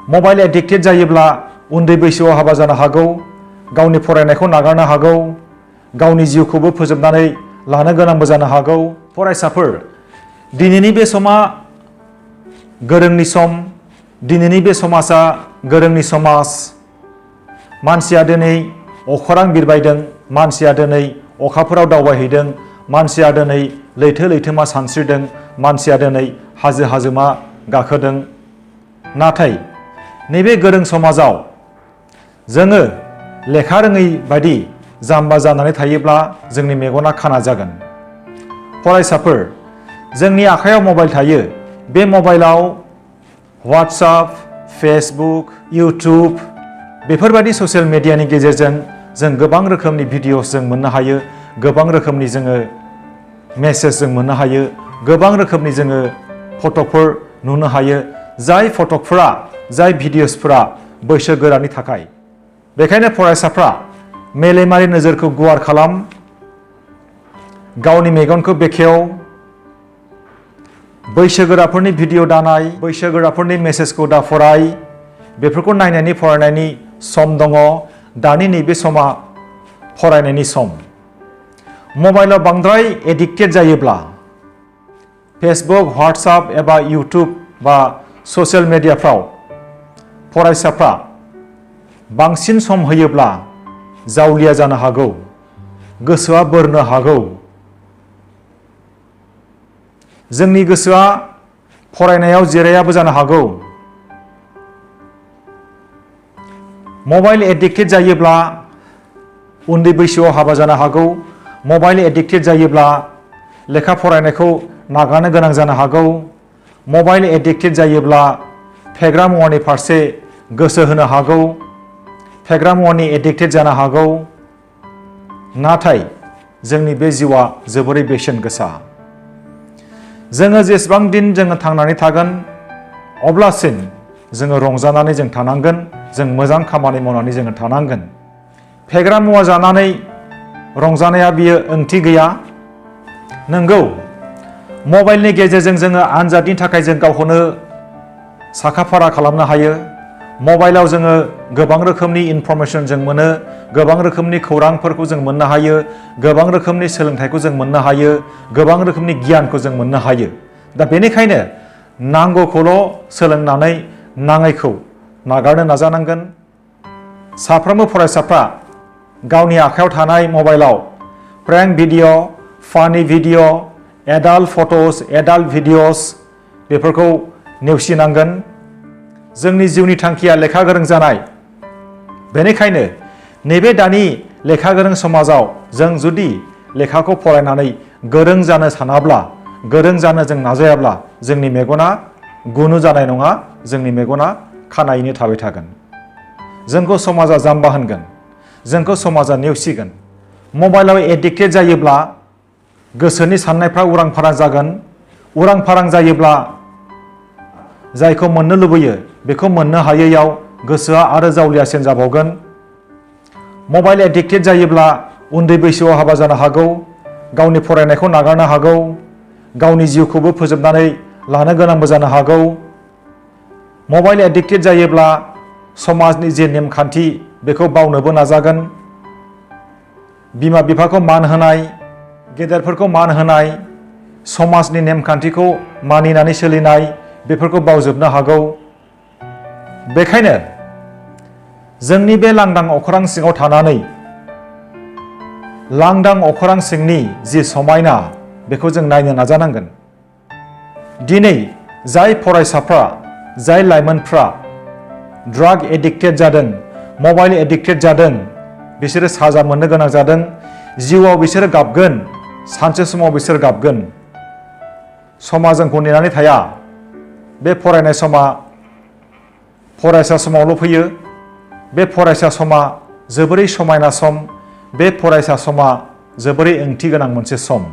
Mobile addicted जायोब्ला उन्दै बैसोआव हाबा जानो हागौ, गावनि फरायनायखौ नागारनो हागौ, गावनि जिउखौबो फोजोबनानै लानो गोनांबो जानो हागौ। फरायसाफोर, दिनैनि बे समा गोरोंनि सम, दिनैनि बे समाजा गोरोंनि समाज। मानसिया दिनै अखोरां बिरबायदों, मानसिया दिनै अखाफोराव दावबायहैदों, मानसिया दिनै लैथो लैथोमा सानस्रिदों, मानसिया दिनै हाजो हाजोमा गाखोदों। नाथाय नैबे गोरों समाजाव जोङो लेखा रोङै बायदि जाम्बा जानानै थायोब्ला जोंनि मेगना खाना जागोन। फरायसाफोर, जोंनि आखायाव मबाइल थायो। बे मबाइलाव WhatsApp, Facebook, YouTube बेफोरबायदि ससियेल मिडियानि गेजेरजों जों गोबां रोखोमनि भिडिअस जों मोननो हायो, गोबां रोखोमनि जोङो मेसेज जों मोननो हायो, गोबां रोखोमनि जोङो फटकफोर नुनो हायो, जाय फटकफोरा, जाय भिडिअसफोरा बैसोगोरानि थाखाय। बेखायनो फरायसाफ्रा मेलेमारि नोजोरखौ गुवार खालाम, गावनि मेगनखौ बेखेव, बैसोगोराफोरनि भिडिअ दानाय, बैसोगोराफोरनि मेसेजखौ दा फराय। बेफोरखौ नायनायनि फरायनायनि सम दङ। दानि नैबे समा फरायनायनि सम। मबाइलाव बांद्राय एडिक्टेड जायोब्ला फेसबुक, WhatsApp एबा इउटुब बा ससियेल मिडियाफ्राव फरायसाफ्रा बांसिन सम होयोब्ला जावलिया जानो हागौ, गोसोआ बोरनो हागौ। जोंनि गोसोआ फरायनायाव जिरायाबो जानो हागौ। मबाइल एडिक्टेड जायोब्ला उन्दै बैसोआव हाबा जानो हागौ, मबाइल एडिक्टेड जायोब्ला लेखा फरायनायखौ नागारनो गोनां जानो हागौ, मबाइल एडिक्टेड जायोब्ला फेग्रा मुवानि फारसे गोसो होनो हागौ, फेग्रा मुवानि एडिक्टेड जानो हागौ। नाथाय जोंनि बे जिउआ जोबोरै बेसेन गोसा। जोङो जेसेबां दिन जोङो थांनानै थागोन अब्लासिम जोङो रंजानानै जों थानांगोन, जों मोजां खामानि मावनानै जोङो थानांगोन। फेग्रा मुवा जानानै रंजानाया बियो ओंथि गैया। नंगौ, मबाइलनि गेजेरजों जोङो आनजादनि थाखाय जों गावखौनो साखाफारा खालामनो हायो। मबाइलाव जोङो गोबां रोखोमनि इनफरमेसन जों मोनो, गोबां रोखोमनि खौरांफोरखौ जों मोननो हायो, गोबां रोखोमनि सोलोंथाइखौ जों मोननो हायो, गोबां रोखोमनि गियानखौ जों मोननो हायो। दा बेनिखायनो नांगौखौल' सोलोंनानै नाङैखौ नागारनो नाजानांगोन। साफ्रोमबो फरायसाफ्रा गावनि आखायाव थानाय मबाइलाव प्रेंक भिडिअ, फानि भिडिअ, एडाल्ट फट'स, एडाल्ट भिडिअस बेफोरखौ नेवसिनांगोन। जोंनि जिउनि थांखिया लेखा गोरों जानाय। बेनिखायनो नैबे दानि लेखा गोरों समाजाव जों जुदि लेखाखौ फरायनानै गोरों जानो सानाब्ला, गोरों जानो जों नाजायाब्ला जोंनि मेगना गुनु जानाय नङा, जोंनि मेगना खानायैनो थाबाय थागोन। जोंखौ समाजा जाम्बा होनगोन, जोंखौ समाजा नेवसिगोन। मबाइलाव एडिक्टेड जायोब्ला गोसोनि साननायफ्रा उरां फारां जागोन। उरां फारां जायोब्ला जायखौ मोननो लुबैयो बेखौ मोननो हायैयाव गोसोआ आरो जावलियासिन जाबावगोन। मबाइल एडिक्टेड जायोब्ला उन्दै बैसोआव हाबा जानो हागौ, गावनि फरायनायखौ नागारनो हागौ, गावनि जिउखौबो फोजोबनानै लानो गोनांबो जानो हागौ। मबाइल एडिक्टेड जायोब्ला समाजनि जे नेमखान्थि बेखौ बावनोबो नाजागोन। बिमा बिफाखौ मान होनाय, गेदेरफोरखौ मान होनाय, समाजनि नेमखान्थिखौ मानिनानै सोलिनाय बेफोरखौ बावजोबनो हागौ। बेखायनो जोंनि बे लांदां अख्रां सिङाव थानानै लांदां अख्रां सिंनि जि समायना बेखौ जों नायनो नाजानांगोन। दिनै जाय फरायसाफ्रा, जाय लाइमोनफ्रा ड्राग एडिक्टेड जादों, मबाइल एडिक्टेड जादों, बिसोरो साजा मोननो गोनां जादों। जिउआव बिसोरो गाबगोन, सानसे समाव बिसोर गाबगोन। समा जोंखौ नेनानै थाया। बे फरायनाय समा फरायसा समावल' फैयो। बे फरायसा समा जोबोरै समायना सम। बे फरायसा समा जोबोरै ओंथि गोनां मोनसे सम।